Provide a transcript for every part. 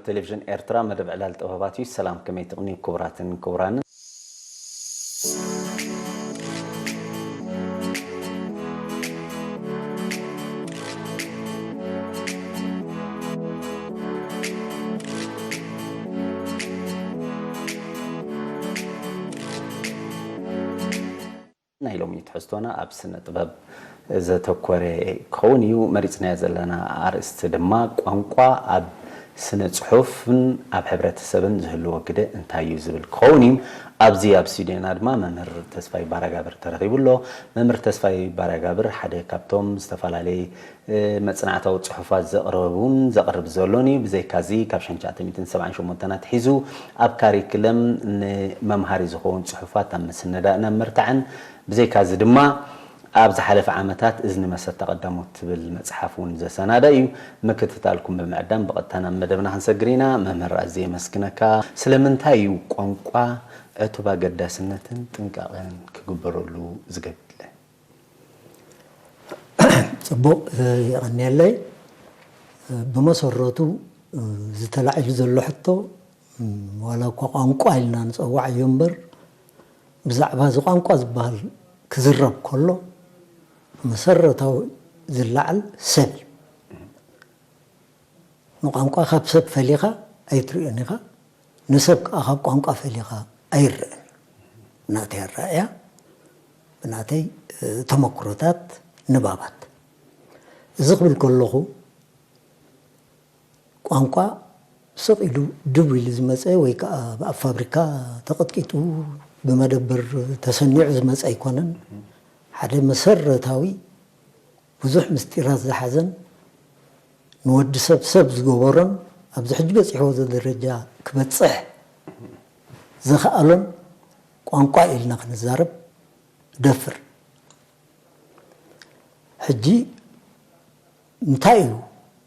ቴሌቪዥን ኤርትራ መደብ ዕላል ጥበባት እዩ። ሰላም፣ ከመይ ትቕንዩ ክቡራትን ክቡራንን? ናይ ሎሚ ትሕዝቶና ኣብ ስነ ጥበብ ዘተኮረ ክኸውን እዩ። መሪጽናዮ ዘለና ኣርእስቲ ድማ ቋንቋ ኣብ ስነ ጽሑፍን ኣብ ሕብረተሰብን ዝህልዎ ግደ እንታይ እዩ ዝብል ክኸውን እዩ። ኣብዚ ኣብ ስቱድዮና ድማ መምህር ተስፋይ ባራጋብር ተረኺቡ ኣሎ። መምህር ተስፋይ ባራጋብር ሓደ ካብቶም ዝተፈላለየ መጽናዕታዊ ጽሑፋት ዘቕረቡን ዘቕርብ ዘሎን እዩ። ብዘይካዚ ካብ ሽሕን ትሽዓተ ሚእትን ሰብዓን ሸሞንተን ኣትሒዙ ኣብ ካሪክለም ንመምሃሪ ዝኸውን ጽሑፋት ኣብ ምስንዳእን ኣብ ምርታዕን፣ ብዘይካዚ ድማ ኣብ ዝሓለፈ ዓመታት እዝኒ መሰታ ቀዳሞት ትብል መጽሓፍ እውን ዘሰናደ እዩ። ምክትታልኩም ብምዕዳም ብቐጥታ ናብ መደብና ክንሰግር ኢና። መምህር ኣዝየ የመስግነካ። ስለምንታይ እዩ ቋንቋ ዕቱብ ኣገዳስነትን ጥንቃቐን ክግበረሉ ዝገድለ? ጽቡቕ፣ የቐንየለይ። ብመሰረቱ ዝተላዒሉ ዘሎ ሕቶ፣ ዋላ እኳ ቋንቋ ኢልና ንጸዋዓዮ እምበር፣ ብዛዕባ እዚ ቋንቋ ዝበሃል ክዝረብ ከሎ መሰረታዊ ዝለዓል ሰብ እዩ። ንቋንቋ ካብ ሰብ ፈሊኻ ኣይትርእዮን ኢኻ፣ ንሰብ ከዓ ካብ ቋንቋ ፈሊኻ ኣይረእን። ብናተይ ኣረኣእያ፣ ብናተይ ተመክሮታት፣ ንባባት። እዚ ክብል ከለኹ ቋንቋ ስቕ ኢሉ ድው ኢሉ ዝመፀ ወይ ከዓ ኣብ ፋብሪካ ተቐጥቂጡ ብመደበር ተሰኒዑ ዝመፀ ኣይኮነን። ሓደ መሰረታዊ ብዙሕ ምስጢራት ዝሓዘን ንወዲ ሰብ ሰብ ዝገበሮን ኣብዚ ሕጂ በፂሕዎ ዘሎ ደረጃ ክበፅሕ ዝኸኣሎን ቋንቋ ኢልና ክንዛረብ ደፍር። ሕጂ እንታይ እዩ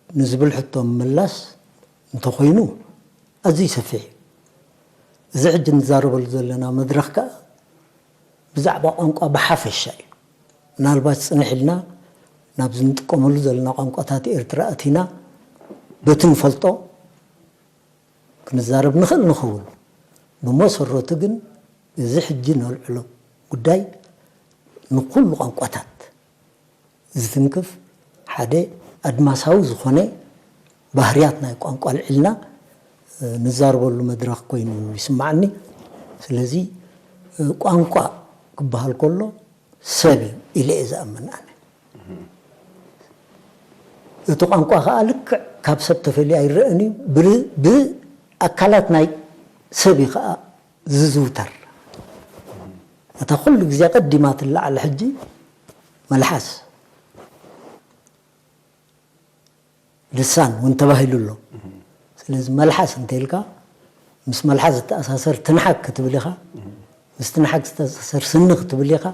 ንዝብል ሕቶ ምላስ እንተኾይኑ ኣዝዩ ሰፊሕ እዩ። እዚ ሕጂ ንዛረበሉ ዘለና መድረኽ ከኣ ብዛዕባ ቋንቋ ብሓፈሻ እዩ። ምናልባት ጽንሕ ኢልና ናብዚ ንጥቀመሉ ዘለና ቋንቋታት ኤርትራ ኣቲና በቲ ንፈልጦ ክንዛረብ ንኽእል ንኸውን። ብመሰረቱ ግን እዚ ሕጂ ነልዕሎ ጉዳይ ንኩሉ ቋንቋታት ዝትንክፍ ሓደ ኣድማሳዊ ዝኾነ ባህርያት ናይ ቋንቋ ኣልዒልና ንዛረበሉ መድረኽ ኮይኑ ይስማዓኒ። ስለዚ ቋንቋ ክበሃል ከሎ ሰብ እዩ ኢለ እየ ዝኣምን ኣነ። እቲ ቋንቋ ከዓ ልክዕ ካብ ሰብ ተፈልዩ ኣይረአን እዩ። ብኣካላት ናይ ሰብ እዩ ከዓ ዝዝውተር። እታ ኩሉ ግዜ ቀዲማ ትለዓል ሕጂ መልሓስ ልሳን እውን ተባሂሉ ኣሎ። ስለዚ መልሓስ እንተኢልካ ምስ መልሓስ ዝተኣሳሰር ትንሓግ ክትብል ኢኻ፣ ምስ ትንሓግ ዝተኣሳሰር ስኒ ክትብል ኢኻ፣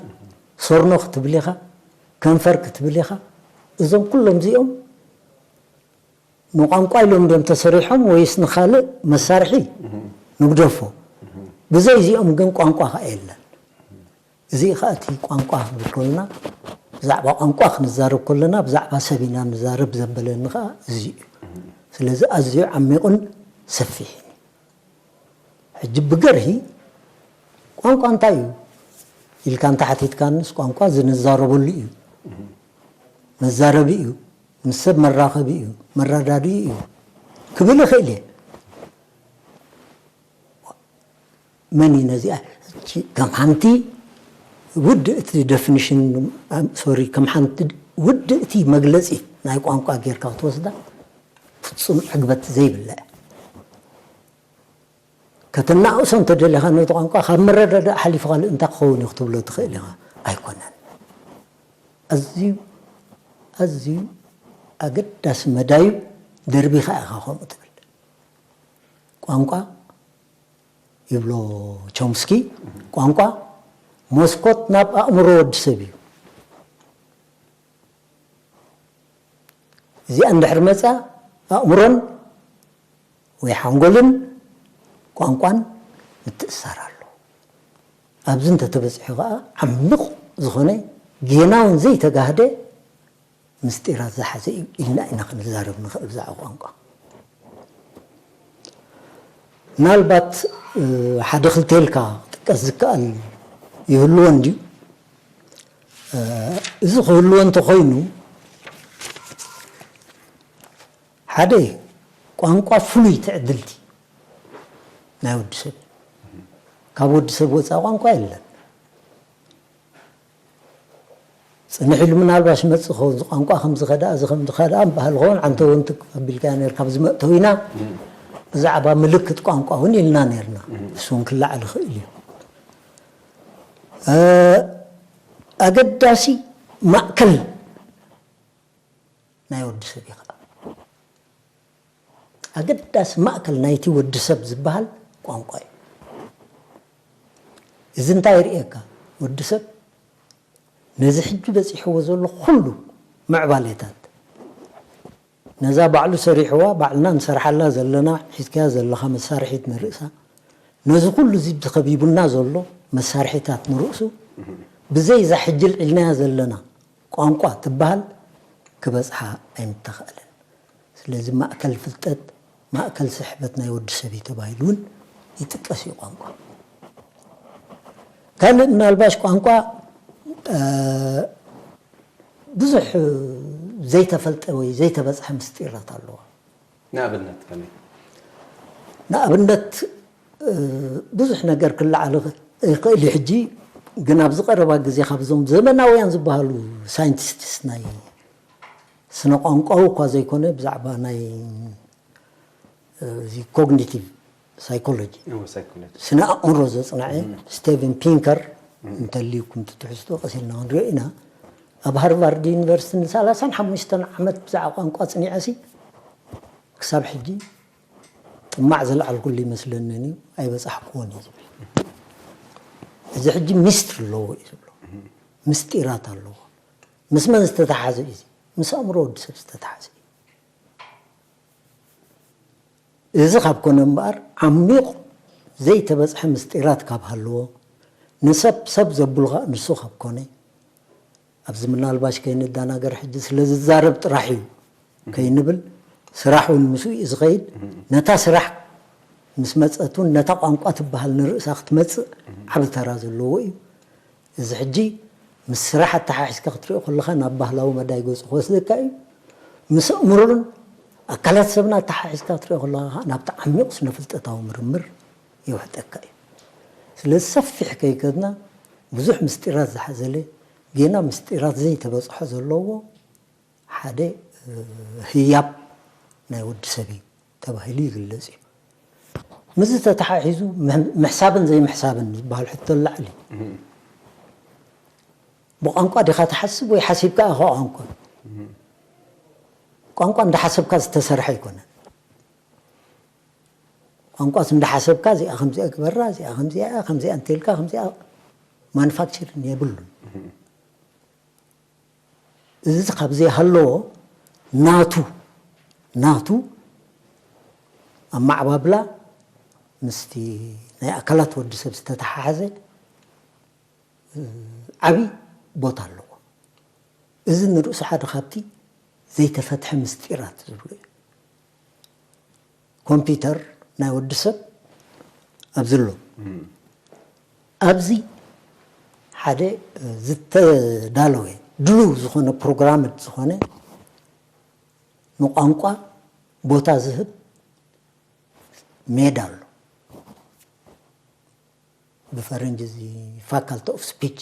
ሶርኖ ክትብል ኢኻ፣ ከንፈር ክትብል ኢኻ። እዞም ኩሎም እዚኦም ንቋንቋ ኢሎም ድዮም ተሰሪሖም ወይስ ንኻልእ መሳርሒ ንግደፎ? ብዘይ እዚኦም ግን ቋንቋ ኸኣ የለን። እዚ ኸኣ እቲ ቋንቋ ክንብል ከለና ብዛዕባ ቋንቋ ክንዛረብ ከለና ብዛዕባ ሰብ ኢና ንዛረብ ዘበለኒ ኸኣ እዚ እዩ። ስለዚ ኣዝዩ ዓሚቑን ሰፊሕን እዩ። ሕጂ ብገርሂ ቋንቋ እንታይ እዩ ኢልካ እንተሓቲትካንስ ቋንቋ ዝንዛረበሉ እዩ፣ መዛረቢ እዩ፣ ምስ ሰብ መራኸቢ እዩ፣ መረዳድኢ እዩ ክብል እኽእል እየ። መን እዩ ነዚኣ ከም ሓንቲ ውድእቲ ደፊኒሽን ሶሪ ከም ሓንቲ ውድእቲ መግለፂ ናይ ቋንቋ ጌርካ ክትወስዳ ፍፁም ዕግበት ዘይብለ ከተናእሶ እንተደሊኻ ነቲ ቋንቋ ካብ መረዳዳእ ሓሊፉ ካልእ እንታይ ክኸውን እዩ ክትብሎ ትኽእል ኢኻ ኣይኮነን። ኣዝዩ ኣዝዩ ኣገዳሲ መዳዩ ደርቢኻ ኢኻ ከምኡ ትብል። ቋንቋ ይብሎ ቾምስኪ፣ ቋንቋ መስኮት ናብ ኣእምሮ ወዲ ሰብ እዩ። እዚኣ እንድሕር መፃ ኣእምሮን ወይ ሓንጎልን ቋንቋን ምትእሳር ኣሎ። ኣብዚ እንተተበፂሑ ከዓ ዓሚቕ ዝኾነ ጌና እውን ዘይተጋህደ ምስጢራት ዝሓዘ እዩ ኢልና ኢና ክንዛረብ ንኽእል ብዛዕባ ቋንቋ። ምናልባት ሓደ ክልተ ኢልካ ክጥቀስ ዝከኣል ይህልዎ እንድዩ። እዚ ክህልዎ እንተኾይኑ፣ ሓደ ቋንቋ ፍሉይ ትዕድልቲ ናይ ወዲ ሰብ፣ ካብ ወዲ ሰብ ወፃኢ ቋንቋ የለን። ፅንሕ ኢሉ ምናልባሽ መፅእ ኸውን፣ እዚ ቋንቋ ከምዚ ከደኣ፣ እዚ ከምዚ ከደኣ ምበሃል ኸውን፣ ዓንተ እውን ትክ ኣቢልካዮ ነርካ፣ ኣብዚ መእተዊና ብዛዕባ ምልክት ቋንቋ እውን ኢልና ነርና። እሱ እውን ክለዓል ይኽእል እዩ። ኣገዳሲ ማእከል ናይ ወዲ ሰብ እዩ ከዓ። ኣገዳሲ ማእከል ናይቲ ወዲ ሰብ ዝበሃል ቋንቋ እዩ። እዚ እንታይ የርእየካ? ወዲ ሰብ ነዚ ሕጂ በፂሕዎ ዘሎ ኩሉ ምዕባሌታት፣ ነዛ ባዕሉ ሰሪሕዋ፣ ባዕልና ንሰርሓላ ዘለና፣ ሒዝካያ ዘለኻ መሳርሒት ንርእሳ፣ ነዚ ኩሉ እዚ ከቢቡና ዘሎ መሳርሒታት ንርእሱ፣ ብዘይ እዛ ሕጂ ልዒልናያ ዘለና ቋንቋ ትበሃል ክበጽሓ ኣይምተኻእለን። ስለዚ ማእከል ፍልጠት፣ ማእከል ስሕበት ናይ ወዲ ሰብ እዩ ተባሂሉ እውን ይጥቀስ እዩ ቋንቋ። ካልእ ምናልባሽ ቋንቋ ብዙሕ ዘይተፈልጠ ወይ ዘይተበጽሐ ምስጢራት ኣለዎ። ንኣብነት ከመይ? ንኣብነት ብዙሕ ነገር ክለዓል ይኽእል እዩ። ሕጂ ግን ኣብዚ ቀረባ ግዜ ካብዞም ዘመናውያን ዝበሃሉ ሳይንቲስትስ ናይ ስነ ቋንቋዊ እኳ ዘይኮነ ብዛዕባ ናይ እዚ ኮግኒቲቭ ሳይኮሎጂ፣ ስነ ኣእምሮ ዘፅንዐ ስቴቨን ፒንከር እንተልዩ፣ ከምቲ ትሕዝቶ ቀስ ኢልና ክንሪኦ ኢና። ኣብ ሃርቫርድ ዩኒቨርሲቲ ንሰላሳን ሓሙሽተን ዓመት ብዛዕባ ቋንቋ ፅኒዐ ሲ ክሳብ ሕጂ ጥማዕ ዘልዓልኩሉ ይመስለንን እዩ፣ ኣይበፃሕኩዎን እዩ ዝብል። እዚ ሕጂ ሚስትሪ ኣለዎ እዩ ዝብሎ፣ ምስጢራት ኣለዎ። ምስ መን ዝተተሓዘ እዩ? እዚ ምስ ኣእምሮ ወዲ ሰብ ዝተተሓዘ እዩ። እዚ ካብ ኮነ እምበኣር ዓሚቕ ዘይተበፅሐ ምስጢራት ካብ ሃለዎ፣ ንሰብ ሰብ ዘብሉ ከዓ ንሱ ካብ ኮነ፣ ኣብዚ ምናልባሽ ከይንደናገር ሕጂ ስለ ዝዛረብ ጥራሕ እዩ ከይንብል፣ ስራሕ እውን ምስኡ እዩ ዝኸይድ። ነታ ስራሕ ምስ መፀት እውን ነታ ቋንቋ ትበሃል ንርእሳ ክትመፅእ ዓቢ ተራ ዘለዎ እዩ። እዚ ሕጂ ምስ ስራሕ ኣተሓሒዝካ ክትሪኦ ከለኻ ናብ ባህላዊ መዳይ ገፁ ክወስደካ እዩ። ምስ ኣእምሮን ኣካላት ሰብና ኣተሓሒዝካ ክትሪኦ ከለኻ ከዓ ናብቲ ዓሚቕ ስነ ፍልጠታዊ ምርምር የውሕጠካ እዩ። ስለዚ ሰፊሕ ከይከድና ብዙሕ ምስጢራት ዝሓዘለ፣ ጌና ምስጢራት ዘይተበፅሖ ዘለዎ ሓደ ህያብ ናይ ወዲ ሰብ እዩ ተባሂሉ ይግለፅ እዩ። ምስዚ ተተሓሒዙ ምሕሳብን ዘይምሕሳብን ዝበሃል ሕቶ ላዕሊ፣ ብቋንቋ ዲኻ ትሓስብ ወይ ሓሲብካ ኢኻ ቋንቋ? ቋንቋ እንዳሓሰብካ ዝተሰርሐ ኣይኮነን። ቋንቋስ እንዳሓሰብካ እዚኣ ከምዚኣ ግበራ፣ እዚኣ ከምዚኣ እያ፣ ከምዚኣ እንተልካ ከምዚኣ ማኑፋክቸሪንግ የብሉን። እዚ ካብ ዘይሃለዎ ናቱ ናቱ ኣመዓባብላ ምስቲ ናይ ኣካላት ወዲ ሰብ ዝተተሓሓዘ ዓብዪ ቦታ ኣለዎ። እዚ ንርእሱ ሓደ ካብቲ ዘይተፈትሐ ምስጢራት ዝብሎ እዩ። ኮምፒውተር ናይ ወዲ ሰብ ኣብዚ ኣሎ። ኣብዚ ሓደ ዝተዳለወ ድሉው ዝኾነ ፕሮግራምድ ዝኾነ ንቋንቋ ቦታ ዝህብ ሜዳ ኣሎ። ብፈረንጂ እዚ ፋካልቲ ኦፍ ስፒች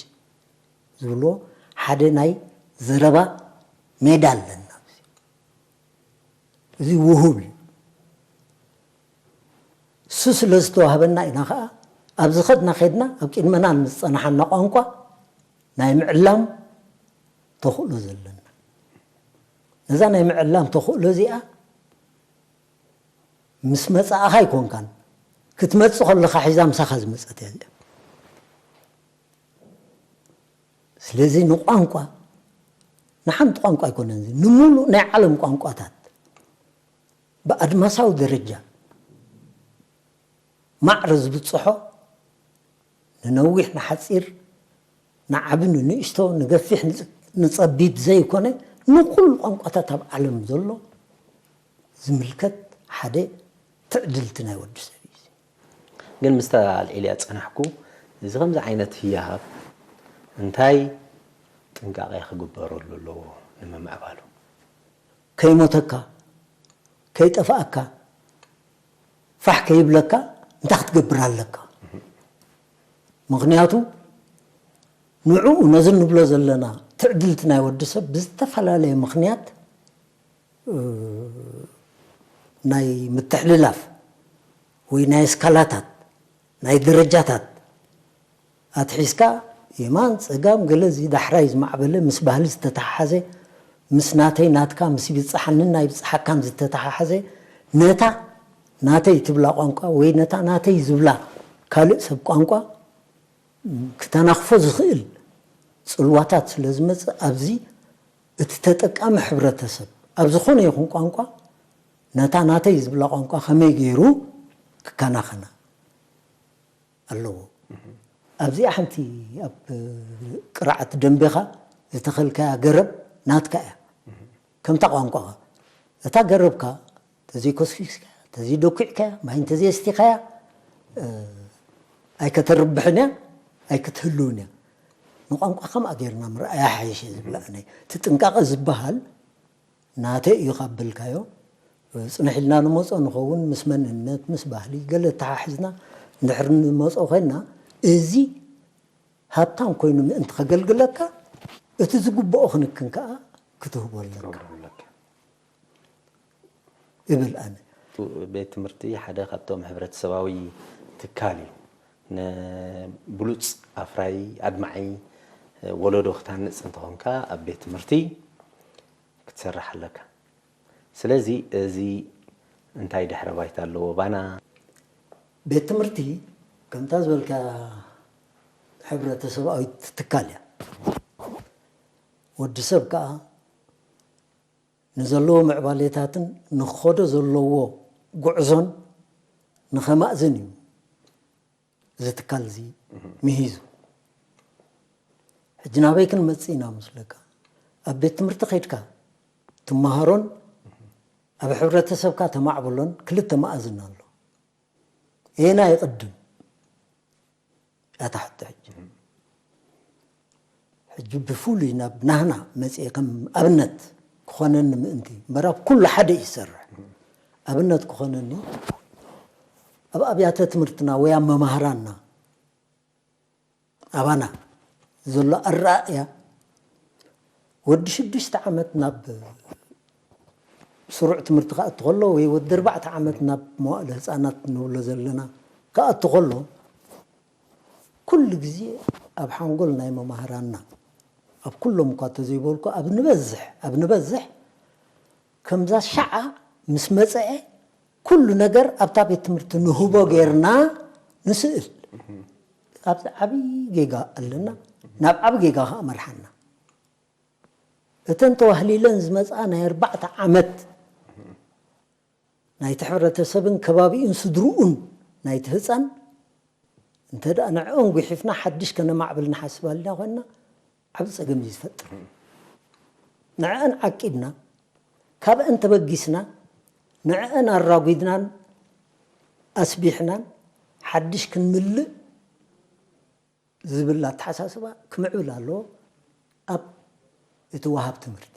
ዝብልዎ ሓደ ናይ ዘረባ ሜዳ ኣለና። እዚ ውሁብ እዩ። እሱ ስለ ዝተዋህበና ኢና ከዓ ኣብዚ ኸድና ኸድና ኣብ ቅድመና ንዝፀናሓና ቋንቋ ናይ ምዕላም ተኽእሎ ዘለና። ነዛ ናይ ምዕላም ተኽእሎ እዚኣ ምስ መፃእኻ ኣይኮንካን፣ ክትመፅእ ከለኻ ሒዛ ምሳኻ ዝመፀት እያ እዚኣ። ስለዚ ንቋንቋ፣ ንሓንቲ ቋንቋ ኣይኮነን፣ እዚ ንሙሉእ ናይ ዓለም ቋንቋታት ብኣድማሳዊ ደረጃ ማዕረ ዝብፅሖ፣ ንነዊሕ ንሓፂር፣ ንዓቢ ንንእሽቶ፣ ንገፊሕ ንፀቢብ ዘይኮነ፣ ንኩሉ ቋንቋታት ኣብ ዓለም ዘሎ ዝምልከት ሓደ ትዕድልቲ ናይ ወዲ ሰብ እዩ። ግን ምስታ ኣልዒልያ ዝጸናሕኩ፣ እዚ ከምዚ ዓይነት ህያብ እንታይ ጥንቃቐ ክግበረሉ ኣለዎ ንምምዕባሉ? ከይሞተካ፣ ከይጠፍኣካ፣ ፋሕ ከይብለካ እንታይ ክትገብር ኣለካ? ምኽንያቱ ንዕኡ ነዚ ንብሎ ዘለና ትዕድልቲ ናይ ወዲ ሰብ ብዝተፈላለየ ምኽንያት፣ እ፣ ናይ ምትሕልላፍ ወይ ናይ እስካላታት፣ ናይ ደረጃታት ኣትሒዝካ የማን፣ ጸጋም፣ ገለ እዚ ዳሕራይ ዝማዕበለ ምስ ባህሊ ዝተተሓሓዘ፣ ምስ ናተይ ናትካ፣ ምስ ይብጽሓንን ኣይብጽሓካን ዝተተሓሓዘ፣ ነታ ናተይ ትብላ ቋንቋ ወይ ነታ ናተይ ዝብላ ካልእ ሰብ ቋንቋ ክተናኽፎ ዝኽእል ጽልዋታት ስለ ዝመጽእ፣ ኣብዚ እቲ ተጠቃሚ ሕብረተሰብ ኣብ ዝኾነ ይኹን ቋንቋ ነታ ናተይ ዝብላ ቋንቋ ከመይ ገይሩ ክከናኸና ኣለዎ። ኣብዚኣ ሓንቲ ኣብ ቅርዓት ደንቤኻ ዝተኸልካያ ገረብ ናትካ እያ። ከምታ ቋንቋኻ እታ ገረብካ ተዘይኮስኪስካ፣ ተዘይደኩዕካ፣ ማይ እንተዘየስቲኻያ፣ እ፣ ኣይከተርብሕን እያ፣ ኣይክትህልውን እያ። ንቋንቋ ከምኣ ጌርና ምርኣያ ሓይሽ እየ ዝብላ ኣነ። እቲ ጥንቃቐ ዝበሃል ናተይ እዩ ካብ በልካዮ፣ ጽንሕ ኢልና ንመጾ ንኸውን፣ ምስ መንነት፣ ምስ ባህሊ ገለ ተሓሒዝና እንድሕር ንመጾ ኮይንና፣ እዚ ሃብታም ኮይኑ ምእንቲ ከገልግለካ፣ እቲ ዝግብኦ ክንክን ከኣ ክትህቦ ኣለካ። እብል ኣነ። ቤት ትምህርቲ ሓደ ካብቶም ሕብረተሰባዊ ትካል እዩ። ንብሉጽ ኣፍራይ ኣድማዒ ወለዶ ክታንጽ እንተኾንካ ኣብ ቤት ትምህርቲ ክትሰርሕ ኣለካ። ስለዚ እዚ እንታይ ድሕረ ባይታ ኣለዎ ባና? ቤት ትምህርቲ ከምታ ዝበልካ ሕብረተሰባዊት ትካል እያ። ወዲ ሰብ ከኣ ንዘለዎ ምዕባሌታትን ንኽኸዶ ዘለዎ ጉዕዞን ንኸማእዝን እዩ እዚ ትካል እዚ ምሂዙ። ሕጂ ናበይ ክንመጽእ ኢና መስለካ? ኣብ ቤት ትምህርቲ ከይድካ ትመሃሮን ኣብ ሕብረተሰብካ ተማዕብሎን ክልተ መኣዝን ኣሎ። ኣየና ይቕድም? እታ ሕቶ ሕጂ። ሕጂ ብፍሉይ ናብ ናህና መጽኤ ከም ኣብነት ክኾነኒ ምእንቲ፣ እምበር ኣብ ኩሉ ሓደ እዩ ዝሰርሕ። ኣብነት ክኾነኒ፣ ኣብ ኣብያተ ትምህርትና ወይ ኣብ መማህራንና፣ ኣባና ዘሎ ኣረኣእያ፣ ወዲ ሽዱሽተ ዓመት ናብ ስሩዕ ትምህርቲ ክኣቱ ከሎ ወይ ወዲ ኣርባዕተ ዓመት ናብ መዋእለ ህፃናት ንብሎ ዘለና ክኣቱ ከሎ፣ ኩሉ ግዜ ኣብ ሓንጎል ናይ መማህራንና፣ ኣብ ኩሎም እኳ ተዘይበልኩ፣ ኣብ ንበዝሕ፣ ኣብ ንበዝሕ ከምዛ ሻዓ ምስ መፀአ ኩሉ ነገር ኣብታ ቤት ትምህርቲ ንህቦ ጌርና ንስእል። ኣብዚ ዓብዪ ጌጋ ኣለና፣ ናብ ዓቢ ጌጋ ከዓ መርሓና። እተን ተዋህሊለን ዝመፅኣ ናይ ኣርባዕተ ዓመት ናይቲ ሕብረተሰብን ከባቢኡን ስድርኡን ናይቲ ህፃን፣ እንተ ደኣ ንዕኦም ጉሒፍና ሓድሽ ከነማዕብል ንሓስብ ኣልና ኮይንና፣ ዓቢ ጸገም እዩ ዝፈጥር። ንዕአን ዓቂብና፣ ካብአን ተበጊስና፣ ንዕአን ኣራጒድናን ኣስቢሕናን ሓድሽ ክንምልእ ዝብል ኣተሓሳስባ ክምዕብል ኣለዎ ኣብ እቲ ወሃብ ትምህርቲ።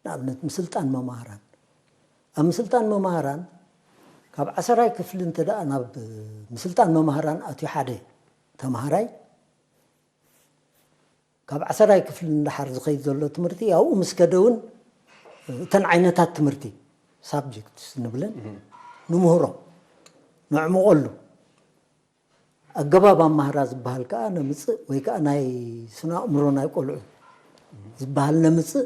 ንኣብነት ምስልጣን መማህራን። ኣብ ምስልጣን መማህራን ካብ ዓሰራይ ክፍሊ እንተ ደኣ ናብ ምስልጣን መማህራን ኣትዩ ሓደ ተማሃራይ፣ ካብ ዓሰራይ ክፍሊ ንደሓር ዝኸይድ ዘሎ ትምህርቲ ኣብኡ ምስ ከደ እውን እተን ዓይነታት ትምህርቲ ሳብጀክትስ ንብለን ንምህሮ፣ ነዕምቐሉ። ኣገባብ ኣማህራ ዝበሃል ከኣ ነምጽእ ወይ ከኣ ናይ ስነ ኣእምሮ ናይ ቆልዑ ዝበሃል ነምጽእ፣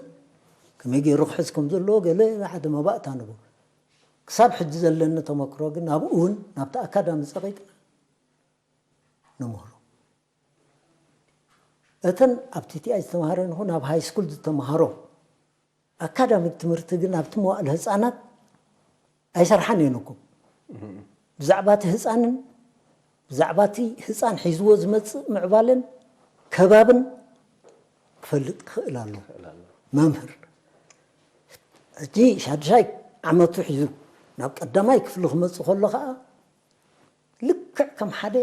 ከመይ ገይሩ ክሕዝ ከም ዘለዎ ገለ ሓደ መባእታ ንቦ። ክሳብ ሕጂ ዘለኒ ተመክሮ ግን ኣብኡ እውን ናብቲ ኣካዳሚ ጸቒጥና ንምህሮ። እተን ኣብ ቲ ቲ ኣይ ዝተማሃረን ይኹን ኣብ ሃይ ስኩል ዝተማሃሮ ኣካዳሚክ ትምህርቲ ግን ኣብቲ መዋእለ ህፃናት ኣይሰርሓን እየን እኮ። ብዛዕባ እቲ ህፃንን ብዛዕባ እቲ ህፃን ሒዝዎ ዝመፅእ ምዕባለን ከባብን ክፈልጥ ክኽእል ኣለዎ መምህር። ሕጂ ሻድሻይ ዓመቱ ሒዙ ናብ ቀዳማይ ክፍሊ ክመፅእ ከሎ ከዓ ልክዕ ከም ሓደ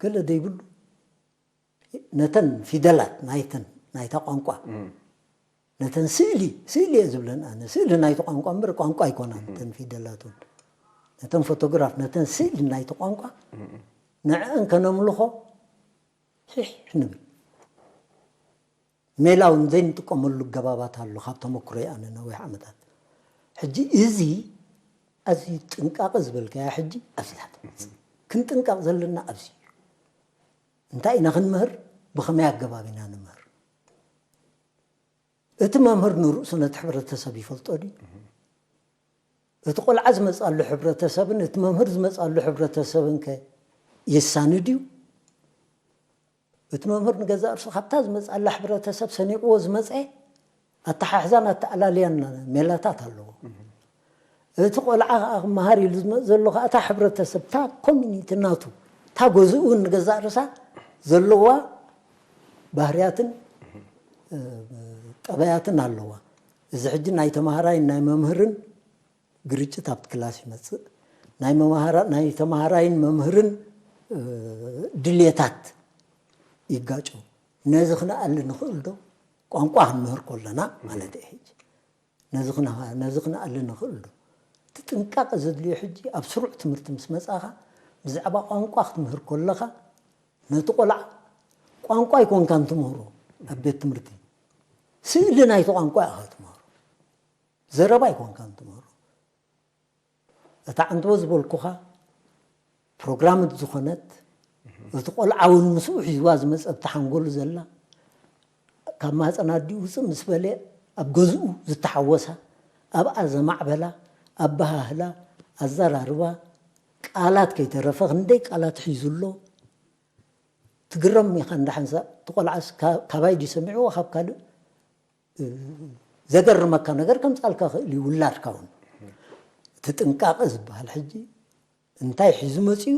ገለ ዘይብሉ ነተን ፊደላት ናይተን ናይታ ቋንቋ ነተን ስእሊ ስእሊ እየ ዝብለን ኣነ፣ ስእሊ ናይቲ ቋንቋ እምበር ቋንቋ ኣይኮናን። እተን ፊደላት እውን ነተን ፎቶግራፍ ነተን ስእሊ ናይቲ ቋንቋ ንዕአን ከነምልኾ ሒሕ ንብል። ሜላ እውን ዘይንጥቀመሉ ገባባት ኣሎ። ካብ ተመክሮይ ኣነ ነዊሕ ዓመታት ሕጂ እዚ ኣዝዩ ጥንቃቐ ዝበልካያ ሕጂ ኣብዚኣ ትመፅእ። ክንጥንቀቕ ዘለና ኣብዚ እዩ። እንታይ ኢና ክንምህር? ብኸመይ ኣገባብ ኢና ንምህር? እቲ መምህር ንርእሱ ነቲ ሕብረተሰብ ይፈልጦ ድዩ? እቲ ቆልዓ ዝመፅኣሉ ሕብረተሰብን እቲ መምህር ዝመፅኣሉ ሕብረተሰብን ከ የሳኒ ድዩ? እቲ መምህር ንገዛእ ርእሱ ካብታ ዝመፅኣላ ሕብረተሰብ ሰኒቕዎ ዝመፀ ኣተሓሕዛን ኣተኣላልያን ሜላታት ኣለዎ። እቲ ቆልዓ ከዓ ክመሃር ኢሉ ዝመፅ ዘሎ ከዓ እታ ሕብረተሰብ እታ ኮሚኒቲ ናቱ እታ ገዝኡ ንገዛእ ርእሳ ዘለዋ ባህርያትን ጠባያትን ኣለዋ። እዚ ሕጂ ናይ ተማሃራይን ናይ መምህርን ግርጭት ኣብቲ ክላስ ይመፅእ። ናይ መማሃራ ናይ ተማሃራይን መምህርን ድልየታት ይጋጨው። ነዚ ክነኣሊ ንኽእል ዶ? ቋንቋ ክንምህር ከለና ማለት እየ። ሕጂ ነዚ ክነሃ- ነዚ ክነኣሊ ንኽእል ዶ? እቲ ጥንቃቐ ዘድልዮ ሕጂ ኣብ ስሩዕ ትምህርቲ ምስ መጻኻ ብዛዕባ ቋንቋ ክትምህር ከለኻ ነቲ ቆልዓ ቋንቋ ኣይኮንካን ትምህሮ። ኣብ ቤት ትምህርቲ ስእሊ ናይቲ ቋንቋ ኢኻ ትምህሮ። ዘረባ ኣይኮንካን ትምህሮ። እታ ዕንትቦ ዝበልኩኻ ፕሮግራምት ዝኾነት እቲ ቆልዓ እውን ምስኡ ሒዝዋ ዝመፀ ኣብቲ ሓንጎሉ ዘላ ካብ ማህፀን ኣዲኡ ውፅእ ምስ በለ ኣብ ገዝኡ ዝተሓወሳ ኣብኣ ዘማዕበላ ኣበሃህላ ኣዘራርባ ቃላት ከይተረፈ ክንደይ ቃላት ሒዙ ኣሎ ትግረም ኢኻ እንዳሓንሳ እቲ ቆልዓስ ካባይ ድዩ ሰሚዕዎ ካብ ካልእ ዘገርመካ ነገር ከምፃልካ ክእል እዩ ውላድካ እውን እቲ ጥንቃቐ ዝበሃል ሕጂ እንታይ ሒዙ መፅኡ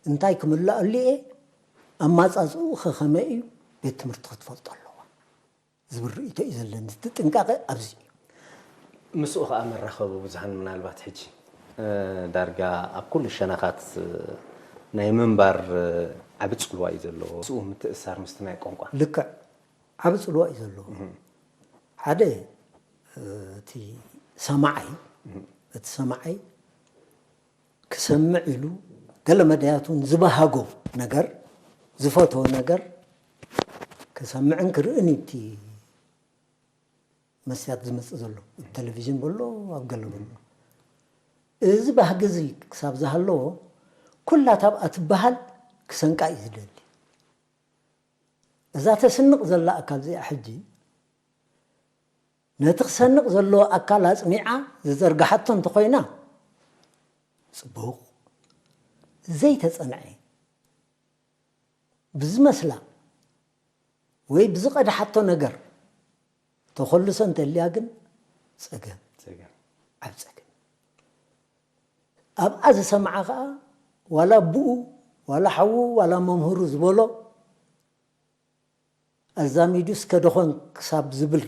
እንታይ ክምልኣሉ እየ ኣማፃፅኡ ከኸመይ እዩ ቤት ትምህርቲ ክትፈልጦ ኣለዋ ዝብል ርእቶ እዩ ዘለኒ እቲ ጥንቃቐ ኣብዚ እዩ ምስኡ ከዓ መራኸቢ ብዙሃን ምናልባት ሕጂ ዳርጋ ኣብ ኩሉ ሸነኻት ናይ ምንባር ዓቢ ፅልዋ እዩ ዘለዎ ምስኡ ምትእሳር ምስቲ ናይ ቋንቋ ልክዕ ዓቢ ፅልዋ እዩ ዘለዎ ሓደ እቲ ሰማዓይ እቲ ሰማዓይ ክሰምዕ ኢሉ ገለ መዳያት እውን ዝበሃጎ ነገር ዝፈትዎ ነገር ክሰምዕን ክርእን እዩ እቲ መስትያት ዝመፅእ ዘሎ ኣብ ቴሌቪዥን በሎ ኣብ ገለ በሎ እዚ ባህጊ እዚ ክሳብ ዝሃለዎ ኩላ ታብኣ ትበሃል ክሰንቃ እዩ ዝደሊ እዛ ተስንቕ ዘላ ኣካል እዚኣ ሕጂ ነቲ ክሰንቕ ዘለዎ ኣካል ኣጽኒዓ ዝዘርግሓቶ እንተኾይና ጽቡቕ ዘይተጸንዐ ብዝመስላ ወይ ብዝቐድሓቶ ነገር ተኾልሶ እንተልያ ግን ጸገም ዓብ ጸገም ኣብኣ ዝሰምዓ ኸዓ ዋላ ኣቡኡ ዋላ ሓዉ ዋላ መምህሩ ዝበሎ ኣዛሚዱ እስከ ደኾን ክሳብ ዝብል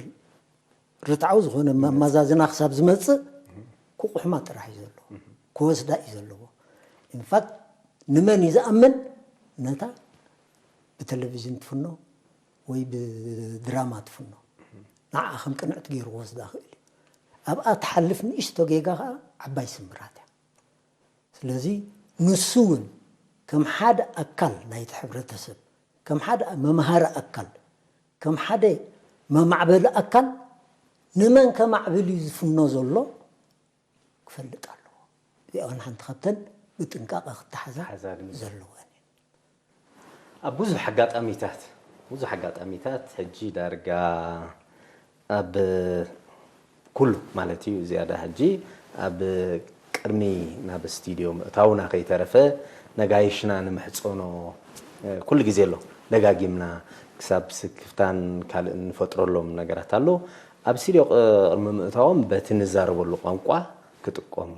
ርትዓዊ ዝኾነ መመዛዝና ክሳብ ዝመፅእ ክቑሕማ ጥራሕ እዩ ዘለዎ ክወስዳ እዩ ዘለዎ ኢንፋክት ንመን እዩ ዝኣምን ነታ ብቴሌቪዥን ትፍኖ ወይ ብድራማ ትፍኖ ንዓ ከም ቅንዕቲ ገይሩ ክወስዳ ክእል እዩ ኣብኣ ትሓልፍ ንእሽቶ ጌጋ ከዓ ዓባይ ስምራት እያ ስለዚ ንሱ እውን ከም ሓደ ኣካል ናይቲ ሕብረተሰብ ከም ሓደ መምሃሪ ኣካል ከም ሓደ መማዕበሊ ኣካል ንመን ከማዕብል እዩ ዝፍኖ ዘሎ ክፈልጥ ኣለዎ። እዚኣ እውን ሓንቲ ካብተን ብጥንቃቐ ክተሓዛ ዘለወን እየን። ኣብ ብዙሕ ኣጋጣሚታት ብዙሕ ኣጋጣሚታት ሕጂ ዳርጋ ኣብ ኩሉ ማለት እዩ ዝያዳ ሕጂ ኣብ ቅድሚ ናብ ስቱድዮ ምእታውና ከይተረፈ ነጋይሽና ንምሕፀኖ ኩሉ ግዜ ኣሎ ደጋጊምና ክሳብ ስክፍታን ካልእን ንፈጥረሎም ነገራት ኣሎ ኣብ ስቱድዮ ቅድሚ ምእታዎም በቲ ንዛረበሉ ቋንቋ ክጥቀሙ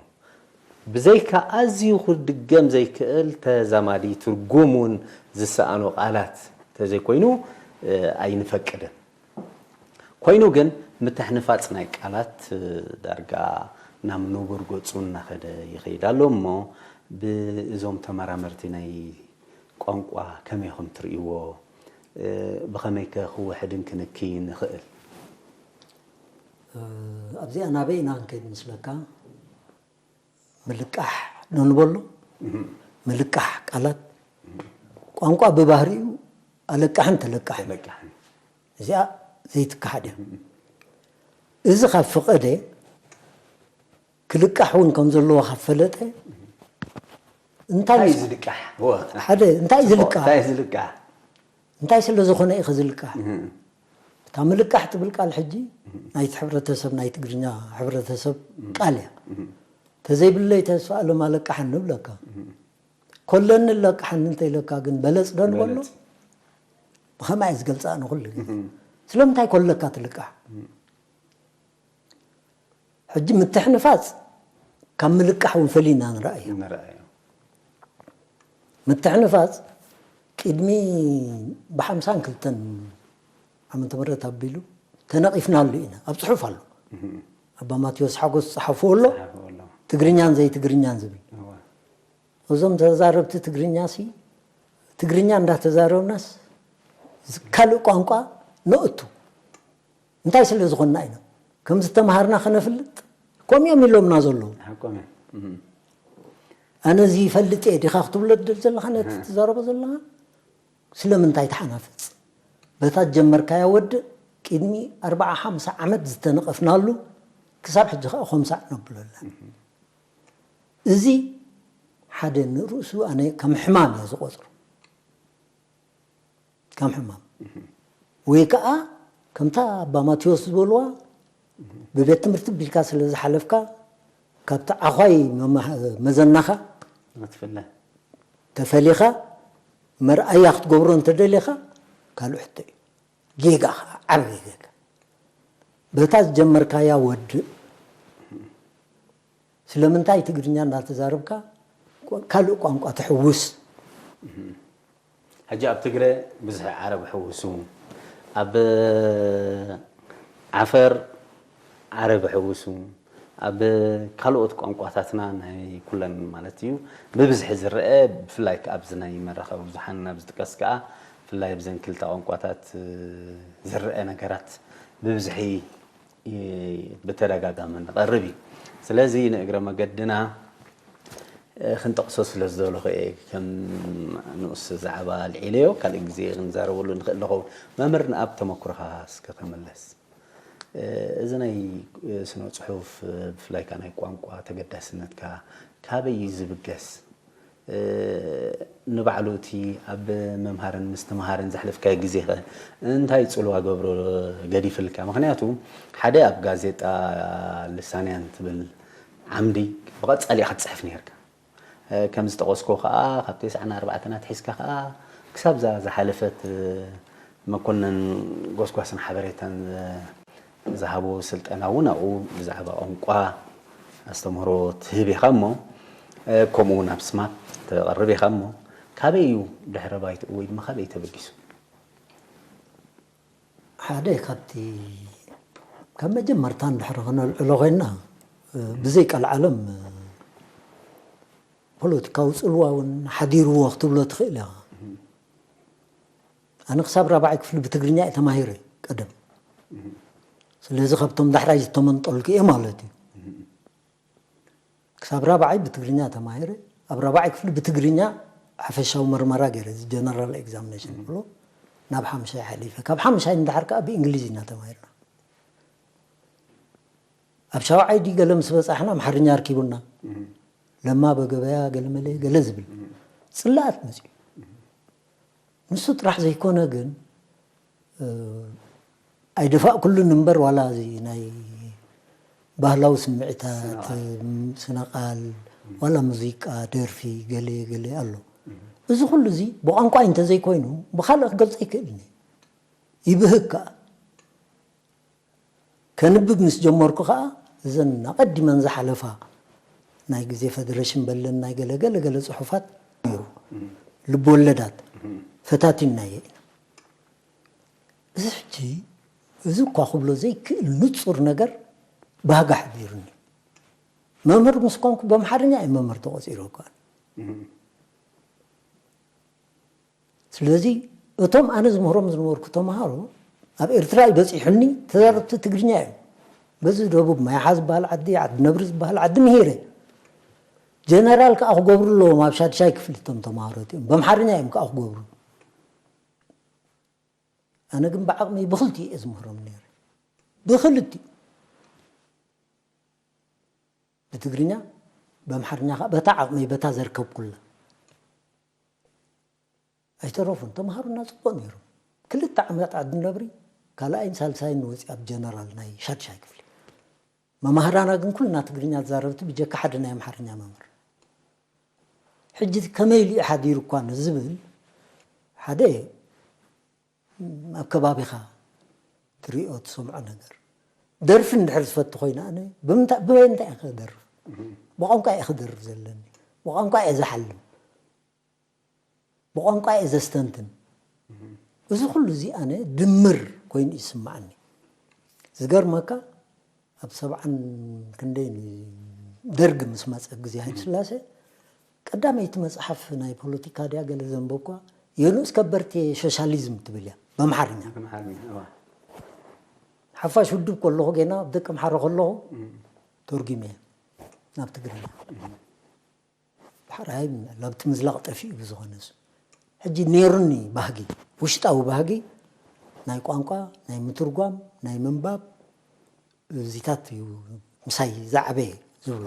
ብዘይካ ኣዝዩ ክድገም ዘይክእል ተዛማዲ ትርጉም እውን ዝሰኣኖ ቃላት ተዘይኮይኑ ኣይንፈቅድን። ኮይኑ ግን ምትሕንፋፅ ናይ ቃላት ዳርጋ ናብ ንቡር ገፁ እናኸደ ይኸይድ ኣሎ እሞ ብእዞም ተመራመርቲ ናይ ቋንቋ ከመይ ኢኹም ትርእይዎ? እ፣ ብኸመይከ ክውሕድን ክንክይን ይኽእል? እ፣ ኣብዚኣ ናበይ ኢና ክንከይድ ምስለካ? ምልቃሕ ዶ ንበሎ? ምልቃሕ ቃላት። ቋንቋ ብባህሪኡ ኣለቃሕን ተለቃሕን። ተለቃሕን። እዚኣ ዘይትከሓድ እያ። እዚ ካብ ፈቐደ፣ ክልቃሕ እውን ከም ዘለዎ ካብ ፈለጠ፣ እንታይ እንታይ ምስ- ዝልቃሕ? ወ- ሓደ እንታይ ዝልቃሕ? እንታይ ዝልቃሕ? እንታይ ስለ ዝኾነ እዩ ዝልቃሕ? እታ ምልቃሕ ትብል ቃል ሕጂ ናይቲ ሕብረተሰብ፣ ናይ ትግርኛ ሕብረተሰብ ቃል እያ። ተዘይብለይ ተስፋ ኣለም ኣለቃሕኒ ንብለካ። ኮለኒ ኣለቃሕኒ እንተኢለካ ግን በለጽ ዶ ንበሎ? በለጽ። ብኸማይ ዝገልጻ ንኹሉ ግዜ። ስለምንታይ ኮለካ ትልቃሕ? ሕጂ ምትሕንፋጽ ካብ ምልቃሕ እውን ፈሊና ንረኣዮ። ንረኣዮ። ምትሕንፋጽ ቅድሚ ብሓምሳን ክልተን ዓመተ ምህረት ኣቢሉ ተነቒፍናሉ ኢና። ኣብ ጽሑፍ ኣሎ። ኣባ ማቴዎስ ሓጎስ ዝጸሓፍዎ ኣሎ። ዝጸሓፍዎ ኣሎ። ትግርኛን ዘይትግርኛን ዝብል። እወ። እዞም ተዛረብቲ ትግርኛ ሲ ትግርኛ እንዳተዛረብናስ ካልእ ቋንቋ ነእቱ እንታይ ስለ ዝኾንና ኢና? ከም ዝተምሃርና ከነፍልጥ ከምኡ እዮም ኢሎምና ዘለዉ። ሓቆም እዮም። እም። ኣነ እዚ ይፈልጥ እየ ዲኻ ክትብሎ ትደል ዘለኻ ነቲ ትዛረቦ ዘለኻ? ስለምንታይ ትሓናፍጽ? በታ ጀመርካያ ወድእ ቅድሚ ኣርብዓ ሓምሳ ዓመት ዝተነቐፍናሉ ክሳብ ሕጂ ከዓ ኮምሳዕ ነብሎ ኣለና። እዚ ሓደ ንርእሱ ኣነ ከም ሕማም እየ ዝቖጽሮ። ከም ሕማም። ወይ ከዓ ከምታ ኣባ ማቴዎስ ዝበልዋ ብቤት ትምህርቲ ቢልካ ስለ ዝሓለፍካ ካብቲ ዓዃይ መማህ- መዘናኻ ክትፍለ። ተፈሊኻ መርኣያ ክትገብሮ እንተደሊኻ ካልእ ሕቶ እዩ። ጌጋ ከዓ ዓብዪ ጌጋ። በታ ዝጀመርካያ ወድእ። ስለምንታይ ትግርኛ እንዳተዛረብካ ካልእ ቋንቋ ትሕውስ? ሕጂ ኣብ ትግረ ብዙሕ ዓረብ ሕውሱ፣ ኣብ ዓፈር ዓረብ ሕውሱ፣ ኣብ ካልኦት ቋንቋታትና ናይ ኩለን ማለት እዩ ብብዝሒ ዝረአ፣ ብፍላይ ከኣ ኣብዚ ናይ መራኸቢ ብዙሓን ናብ ዝጥቀስ ከኣ ብፍላይ ኣብዘን ክልተ ቋንቋታት ዝረአ ነገራት ብብዝሒ ብተደጋጋሚ ንቐርብ እዩ። ስለዚ ንእግረ መገድና ክንጠቕሶ ስለ ዝደለኹ እየ ከም ንኡስ ዛዕባ ኣልዒለዮ፣ ካልእ ግዜ ክንዛረበሉ ንኽእል ንኸውን። መምህር ንኣብ ተመክሮኻ እስከ ክምለስ። እዚ ናይ ስነ ጽሑፍ ብፍላይ ከኣ ናይ ቋንቋ ተገዳስነትካ ካበይ እዩ ዝብገስ? ንባዕሉ እቲ ኣብ ምምሃርን ምስትምሃርን ዘሕለፍካዮ ግዜኸ እንታይ ጽልዋ ገብሮ ገዲፍልካ? ምኽንያቱ ሓደ ኣብ ጋዜጣ ልሳንያን ትብል ዓምዲ ብቐጻሊ ኢኻ ትጽሕፍ ነይርካ። ከም ዝጠቐስኩ ከኣ ካብ ተስዓን ኣርባዕተን ኣትሒዝካ ከኣ ክሳብ እዛ ዝሓለፈት መኮነን ጎስጓስን ሓበሬታን ዝሃቦ ስልጠና እውን ኣብኡ ብዛዕባ ቋንቋ ኣስተምህሮ ትህብ ኢኻ እሞ ከምኡ እውን ኣብ ስማፕ ተቐርብ ኢኻ እሞ ካበይ እዩ ድሕረ ባይትኡ ወይ ድማ ካበይ ተበጊሱ? ሓደ ካብቲ ካብ መጀመርታ እንድሕር ክነልዕሎ ኮይንና ብዘይ ቀልዓለም ፖለቲካዊ ጽልዋ እውን ሓዲርዎ ክትብሎ ትኽእል ኢኻ። ኣነ ክሳብ ራብዓይ ክፍሊ ብትግርኛ እየ ተማሂረ ቀደም። ስለዚ ካብቶም ዳሕራይ ዝተመንጠልኩ እየ ማለት እዩ። ክሳብ ራብዓይ ብትግርኛ ተማሂረ። ኣብ ራብዓይ ክፍሊ ብትግርኛ ሓፈሻዊ መርመራ ገይረ፣ እዚ ጀነራል ኤግዛሚኔሽን ብሎ ናብ ሓምሻይ ሓሊፈ። ካብ ሓምሻይ ንድሓር ከዓ ብእንግሊዝ ኢና ተማሂርና። ኣብ ሻውዓይ ዲ ገለ ምስ በጻሕና ኣምሓርኛ ኣርኪቡና። ለማ በገበያ ገለ መለ ገለ ዝብል ጽላኣት መጽዩ። ንሱ ጥራሕ ዘይኮነ ግን ኣይደፋእኩሉን እምበር ዋላ እዚ ናይ ባህላዊ ስምዒታት ስነቓል ዋላ ሙዚቃ ደርፊ ገለ ገለ ኣሎ። እዚ ኩሉ እዚ ብቋንቋይ እንተዘይኮይኑ ብካልእ ክገልጾ ኣይክእልን እየ። ይብህግ ከኣ። ከንብብ ምስ ጀመርኩ ከኣ እዘን ኣቐዲመን ዝሓለፋ ናይ ግዜ ፈደረሽን በለን ናይ ገለ ገለ ገለ ጽሑፋት ነይሩ። ልብ ወለዳት ፈታቲንናዮ ኢና። እዚ ሕጂ እዚ እኳ ክብሎ ዘይክእል ንጹር ነገር ባህጋ ሓዲሩኒ። መምህር ምስ ኮንኩ ብኣምሓርኛ እየ መምህር ተቖጺረ እኳ። ስለዚ እቶም ኣነ ዝምህሮም ዝነበርኩ ተምሃሮ ኣብ ኤርትራ እዩ በፂሑኒ፣ ተዛረብቲ ትግርኛ እዮም። በዚ ደቡብ ማይሓ ዝበሃል ዓዲ፣ ዓዲ ነብሪ ዝበሃል ዓዲ ምሂረ። ጀነራል ከዓ ክገብሩ ኣለዎም ኣብ ሻድሻይ ክፍሊ እቶም ተምሃሮ እቲኦም። በምሓርኛ እዮም ከዓ ክገብሩ። ኣነ ግን ብዓቕሚ ብክልቲኡ እየ ዝምህሮም ነይረ። ብክልቲኡ። ብትግርኛ፣ በምሓርኛ ከዓ በታ ዓቕሚ፣ በታ ዘርከብኩላ። ኣይተረፉን። ተምሃሩና ጽቡቕ ነይሮም። ክልተ ዓመት ዓዲ ነብሪ፣ ካልኣይን ሳልሳይን ወፂ ኣብ ጀነራል ናይ ሻድሻይ ክፍሊ። መማህራና ግን ኩልና ትግርኛ ተዛረብቲ ብጀካ ሓደ ናይ ኣምሓርኛ መምህር። ሕጂ ከመይ ኢሉ እዩ ሓዲሩ እኳ ንዝብል፣ ሓደ ኣብ ከባቢኻ ትሪኦ ትሰምዖ ነገር። ደርፊ እንድሕር ዝፈቱ ኮይነ ኣነ ብምንታ-፣ ብበይ እንታይ እየ ክደርፍ? ብቋንቋ እየ ክደርፍ ዘለኒ። ብቋንቋ እየ ዝሓልም። ብቋንቋ እየ ዘስተንትን። እዚ ኩሉ እዚ ኣነ ድምር ኮይኑ ይስማዓኒ። ዝገርመካ ኣብ ሰብዓን ክንደይ ደርግ ምስ መፀ ግዜ ሃይለ ስላሴ ቀዳመይቲ መፅሓፍ ናይ ፖለቲካ ድያ ገለ ዘንበብኳ የንኡስ ከበርቴ ሶሻሊዝም ትብል እያ በምሓርኛ። ሓፋሽ ውድብ ከለኹ ጌና ኣብ ደቂ ኣምሓራ ከለኹ ተርጉመ እየ ናብ ትግርኛ። ዳሕራይ ኣብቲ ምዝላቕ ጠፊኡ ብዝኾነ እሱ። ሕጂ ነይሩኒ ባህጊ፣ ውሽጣዊ ባህጊ ናይ ቋንቋ፣ ናይ ምትርጓም፣ ናይ ምንባብ፣ እዚታት እዩ ምሳይ ዝዓበየ ዝብሎ።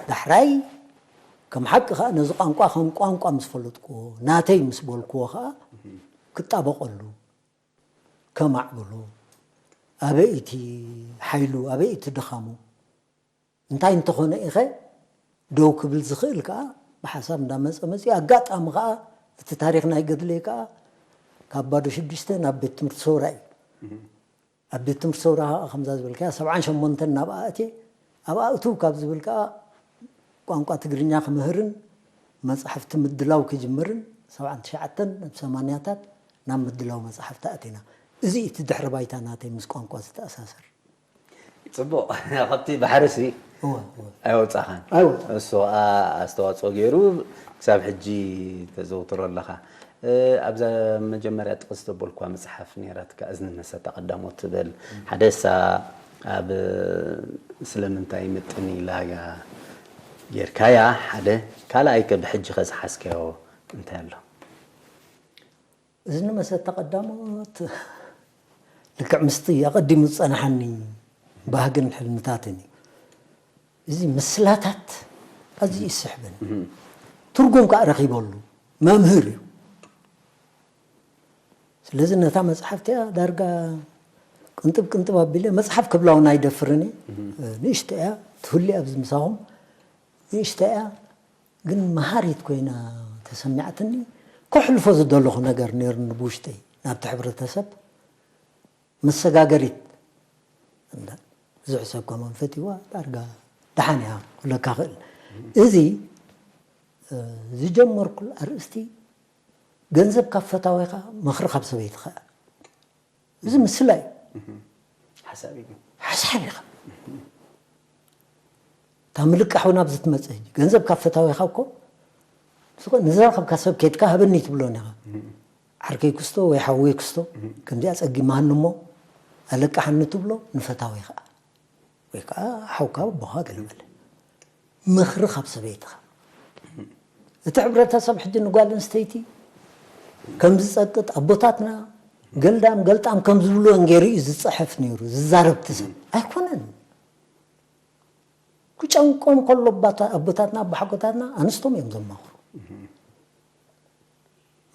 ዳሕራይ ከም ሓቂ ኸኣ ነዚ ቋንቋ ከም ቋንቋ ምስ ፈለጥክዎ፣ ናተይ ምስ በልክዎ ኸኣ ክጣበቐሉ፣ ከማዕብሎ፣ ኣበይ እቲ ሓይሉ፣ ኣበይ እቲ ድኻሙ፣ እንታይ እንተኾነ ኢኸ ደው ክብል ዝኽእል ከኣ ብሓሳብ እንዳመጸ መጺኡ። ኣጋጣሚ ከኣ እቲ ታሪኽ ናይ ገድለይ ከኣ ካብ ባዶ ሽዱሽተ ናብ ቤት ትምህርቲ ሰውራ እዩ። ኣብ ቤት ትምህርቲ ሰውራ ከኣ ከምዛ ዝበልካያ ሰብዓን ሸሞንተን ናብኣ ኣትየ። ኣብኣ እትው ካብ ዝብል ከኣ ቋንቋ ትግርኛ ክምህርን መጻሕፍቲ ምድላው ክጅምርን ሰብዓን ትሽዓተን ናብ ሰማንያታት ናብ ምድላው መጻሕፍቲ ኣቲና። እዚ እቲ ድሕሪ ባይታ ናተይ ምስ ቋንቋ ዝተኣሳሰር። ፅቡቕ። ካብቲ ባሕርሲ እወ፣ እወ። ኣይወፃኻን። ኣይወፃን። እሱ ከዓ ኣስተዋፅኦ ገይሩ ክሳብ ሕጂ ተዘውትሮ ኣለኻ። እ፣ ኣብዛ መጀመርያ ጥቕስ ዘበልኳ መፅሓፍ ነይራትካ እዝኒ መሰታ ቀዳሞት ትብል ሓደ እሳ ኣብ ስለምንታይ ምጥን ኢላ እያ ጌርካያ ሓደ ካልኣይ ከ ብሕጂ ከ ዝሓዝካዮ እንታይ ኣሎ? እዝኒ መሰታ ቀዳሞት ልክዕ ምስቲ ኣቐዲሙ ዝጸንሓኒ ባህግን ሕልምታትን እዩ። እዚ ምስላታት ኣዝዩ ይስሕብን ትርጉም ከዓ ረኺበሉ መምህር እዩ። ስለዚ ነታ መጽሓፍ እቲኣ ዳርጋ ቅንጥብ ቅንጥብ ኣቢለ መጽሓፍ ክብላ እውን ኣይደፍርን እየ። ንእሽቶ እያ ትህሉ ኣብዚ ምሳኹም ንእሽቶ እያ ግን መሃሪት ኮይና ተሰሚዓትኒ። ከሕልፎ ዝደለኹ ነገር ነይሩኒ ብውሽጠይ ናብቲ ሕብረተሰብ መሰጋገሪት እንዳ ዝሕሰብ ከማን ፈትዋ ዳርጋ ደሓን እያ ክብለካ ክእል። እዚ ዝጀመርኩል ኣርእስቲ ገንዘብ ካብ ፈታዊኻ ምኽሪ ካብ ሰበይትኻ እዚ ምስላ እዩ። ሓሳብ እዩ። ሓሳብ ኢኻ እታ ምልቃሕ እውን ኣብዚ ትመፅእ ሕጂ ገንዘብ ካብ ፈታዊኻ እኮ ንዝረኸብካ ሰብ ኬድካ ሃበኒ ትብሎን ኢኻ። ዓርከይ ክስቶ ወይ ሓወይ ክስቶ ከምዚኣ ፀጊማሃኒ እሞ ኣለቃሓኒ ትብሎ ንፈታዊኻ ወይ ከዓ ሓውካ ኣቦኻ ገለ በለ ምኽሪ ካብ ሰበይትኻ እቲ ሕብረተሰብ ሕጂ ንጓል ኣንስተይቲ ከም ዝፀቅጥ ኣቦታትና ገልዳም ገልጣም ከም ዝብልወን ገይሩ እዩ ዝፀሐፍ ነይሩ ዝዛረብ እቲ ሰብ ኣይኮነን። ክጨንቆም ከሎ ኣቦታትና ኣቦሓጎታትና ኣንስቶም እዮም ዘማኽሩ።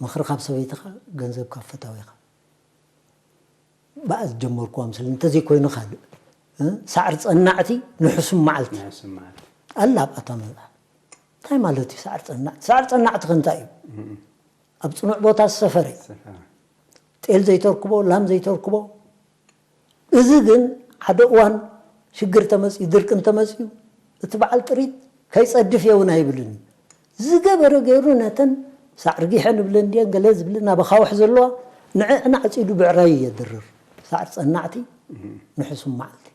ምኽሪ ካብ ሰበይትኻ ገንዘብ ካብ ፈታዊኻ ብኣ ዝጀመርኩዋ ምስል እንተዘይኮይኑ ካልእ ሳዕሪ ፀናዕቲ ንሕሱም መዓልቲ ኣላ ኣብኣታ መፅሓፍ እንታይ ማለት እዩ ሳዕሪ ፀናዕቲ ሳዕሪ ፀናዕቲ ከንታይ እዩ ኣብ ፅኑዕ ቦታ ዝሰፈረ ጤል ዘይተርክቦ ላም ዘይተርክቦ እዚ ግን ሓደ እዋን ሽግር ተመፅዩ ድርቂ እንተመፅዩ እቲ በዓል ጥሪት ከይፀድፍ እየ እውን ኣይብልን እዩ ዝገበረ ገይሩ ነተን ሳዕሪ ጊሐ ንብለን ድየን ገለ ዝብልን ኣብ ኣኻውሕ ዘለዋ ንዕዕን ዓፂዱ ብዕራይ እየ ድርር ሳዕሪ ፀናዕቲ ንሕሱም መዓልቲ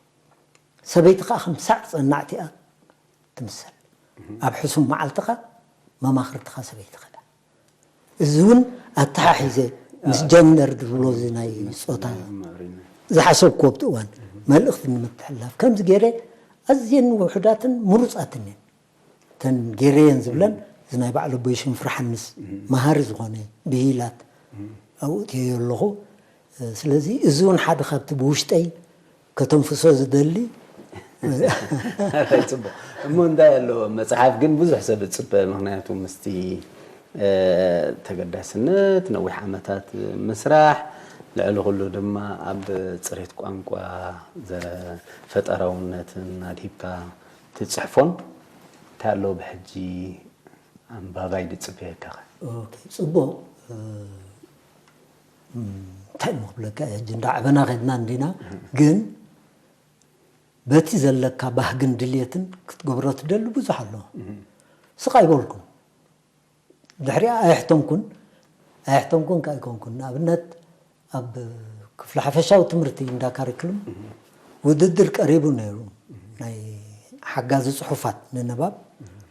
ሰበይቲ ከዓ ከም ሳዕሪ ፀናዕቲ እያ ትምሰል ኣብ ሕሱም መዓልትኻ መማኽርትኻ ሰበይትኻ እያ። እዚ እውን ኣተሓሒዘ ምስ ጀንደር ዝብሎ እዚ ናይ ጾታ ዝሓሰብክዎ ኣብቲ እዋን መልእኽቲ ንምትሕልላፍ ከምዚ ገይረ ኣዝየን ውሑዳትን ምሩፃትን እየን። እተን ገይረየን ዝብለን እዚ ናይ ባዕሉ ኣቦይ ሽም ፍርሓንስ መሃሪ ዝኾነ ብሂላት ኣብኡ እትየዮ ኣለኹ። ስለዚ እዚ እውን ሓደ ካብቲ ብውሽጠይ ከተንፍሶ ዝደሊ ኣይ፣ ፅቡቅ እሞ እንታይ ኣሎ መፅሓፍ ግን ብዙሕ ሰብ ዝፅበ። ምክንያቱ ምስቲ ተገዳስነት ነዊሕ ዓመታት ምስራሕ፣ ልዕሊ ኩሉ ድማ ኣብ ፅሬት ቋንቋ ፈጠራውነትን ኣድሂብካ ትፅሕፎን እንታይ ኣሎ ብሕጂ ኣንባባይ ዝፅበየካ ከ? ጽቡቅ። እንታይ እሞ ክብለካ እየ፣ ሕጂ እንዳዕበና ከድና እንዲና። ግን በቲ ዘለካ ባህግን ድልየትን ክትገብሮ ትደሊ ብዙሕ ኣሎ። ስቕ ኣይበልኩን። ድሕሪኣ ኣየሕተምኩን ኣየሕተምኩን ከ ኣይኮንኩን። ንኣብነት ኣብ ክፍሊ ሓፈሻዊ ትምህርቲ እንዳ ካሪክሉም ውድድር ቀሪቡ ነይሩ፣ ናይ ሓጋዚ ጽሑፋት ንንባብ።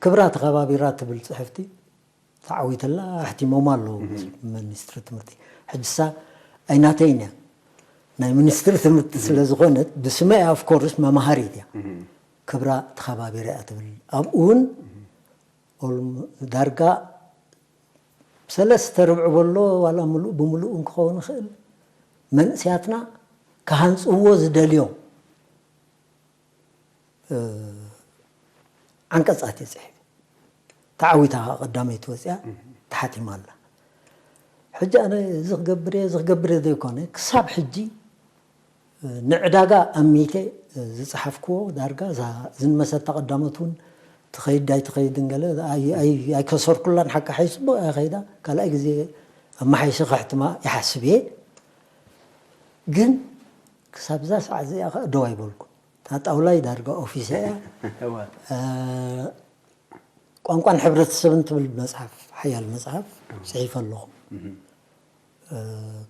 ክብራ ተኸባቢራ ትብል ጽሕፍቲ ተዓዊተላ ኣሕቲሞማ ኣለዉ ሚኒስትሪ ትምህርቲ። ሕጅሳ ኣይናተይን እያ፣ ናይ ሚኒስትሪ ትምህርቲ ስለ ዝኾነት ብስመ እያ። ኦፍኮርስ መማሃሪት እያ። ክብራ ተኸባቢራ እያ ትብል። ኣብኡ እውን ዳርጋ ሰለስተ ርብዒ በሎ ዋላ ምሉእ ብምሉእ ክኸውን ይኽእል፣ መንእሰያትና ክሃንፅዎ ዝደልዮም ዓንቀፃት እየ ፅሒፈ። ተዓዊታ ከኣ ቀዳመይቲ ወፂኣ ተሓቲማ ኣላ። ሕጂ ኣነ እዚ ክገብር እየ እዚ ክገብር እየ ዘይኮነ፣ ክሳብ ሕጂ ንዕዳጋ ኣሚተ ዝፀሓፍክዎ ዳርጋ እዛ ዝንመሰታ ቀዳሞት እውን ትኸይድ ኣይትኸይድን ገለ ኣይከሰርኩላን። ሓቂ ሓይ ፅቡቅ እያ ከይዳ፣ ካልኣይ ግዜ ኣመሓይሸ ከሕትማ ይሓስብ እየ። ግን ክሳብ እዛ ሰዓት እዚኣ ከዓ ደው ኣይበልኩን። እታ ጣውላይ ዳርጋ ኦፊስ እያ። ቋንቋን ሕብረተሰብን ትብል መፅሓፍ፣ ሓያል መፅሓፍ ፅሒፈ ኣለኹ።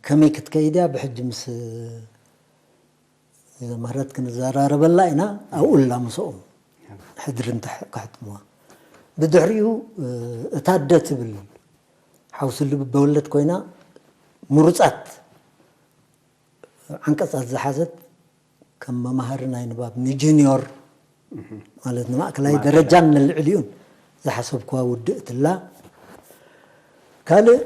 ከመይ ክትከይድ እያ ብሕጂ ምስ ዘምህረት ክንዘራረበላ ኢና። ኣብኡ እላ ምስኦም ሕድሪ እንተ ከሕትምዋ። ብድሕሪኡ እታ ኣደ ትብል ሓውሲ ልቢ በወለድ ኮይና ምሩፃት ዓንቀፃት ዝሓዘት ከም መማሃሪ ናይ ንባብ ንጁኒዮር ማለት ንማእከላይ ደረጃን ንልዕሊኡን ዝሓሰብክዋ ውድእትላ። ካልእ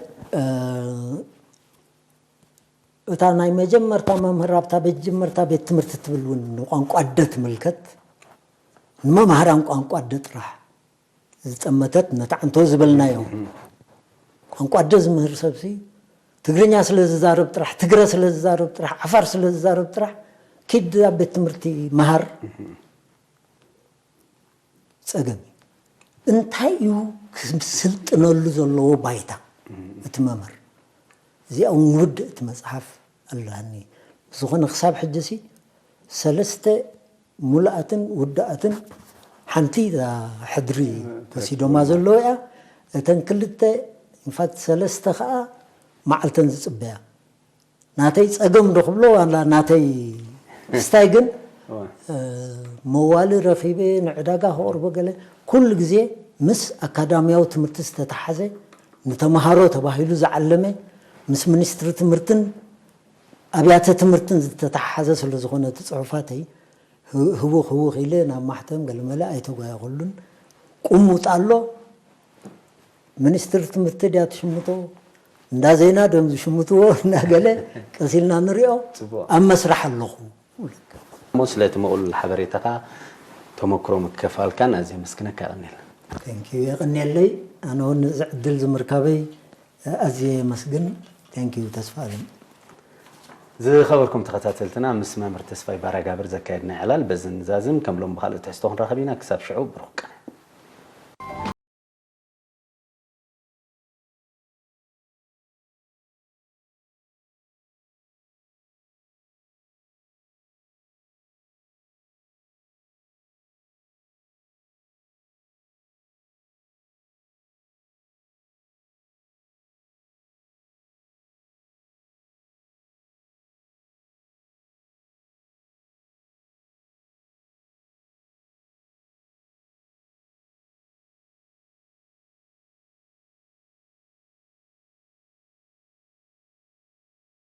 እታ ናይ መጀመርታ መምህር ኣብታ መጀመርታ ቤት ትምህርቲ ትብል እውን ንቋንቋ ኣደ ትምልከት። ንመማህራን ቋንቋ ኣደ ጥራሕ ዝጠመተት ነታ ዓንቶ ዝበልናዮ ቋንቋ ኣደ ዝምህር ሰብሲ ትግርኛ ስለ ዝዛረብ ጥራሕ፣ ትግረ ስለ ዝዛረብ ጥራሕ፣ ዓፋር ስለ ዝዛረብ ጥራሕ ኪድ ኣብ ቤት ትምህርቲ መሃር ጸገም እዩ። እንታይ እዩ ክስልጥነሉ ዘለዎ ባይታ እቲ መምህር? እዚኣ እውን ውድእ እቲ መፅሓፍ ኣለኒ። ብዝኾነ ክሳብ ሕጂ ሲ ሰለስተ ሙሉኣትን ውዳኣትን ሓንቲ እዛ ሕድሪ ወሲዶማ ዘለዉ እያ። እተን ክልተ ኢንፋክት ሰለስተ ከዓ መዓልተን ዝፅበያ ናተይ ፀገም ዶ ክብሎ ዋላ ናተይ ስታይ ግን መዋሊ ረኺበ ንዕዳጋ ከቕርቦ ገለ ኩሉ ግዜ ምስ ኣካዳሚያዊ ትምህርቲ ዝተተሓዘ ንተምሃሮ ተባሂሉ ዝዓለመ ምስ ሚኒስትሪ ትምህርትን ኣብያተ ትምህርትን ዝተተሓሓዘ ስለ ዝኾነ እቲ ፅሑፋተይ ህውኽ ህውኽ ኢለ ናብ ማሕተም ገለመለ ኣይተጓየኹሉን። ቁሙጥ ኣሎ። ሚኒስትሪ ትምህርቲ ድያ ትሽምቶ እንዳ ዜና ደም ዝሽምትዎ እናገለ ቀሲልና ንሪኦ። ኣብ መስራሕ ኣለኹ። እሞ ስለቲ ምቕሉል ሓበሬታኻ ተመክሮ ምክፋልካን ኣዝየ መስግነካ። የቐንየልና። ቴንኪዩ፣ የቐንየለይ። ኣነ እውን እዚ ዕድል ዝምርካበይ ኣዝየ የመስግን። ቴንኪዩ ተስፋ ኣለም። ዝኸበርኩም ተኸታተልትና ምስ መምህር ተስፋይ ባራጋብር ዘካየድና ዕላል በዚ ንዛዝም። ከም ሎም ብኻልእ ትሕዝቶ ክንራኸብ ኢና። ክሳብ ሽዑ ብሩኽ ቀን።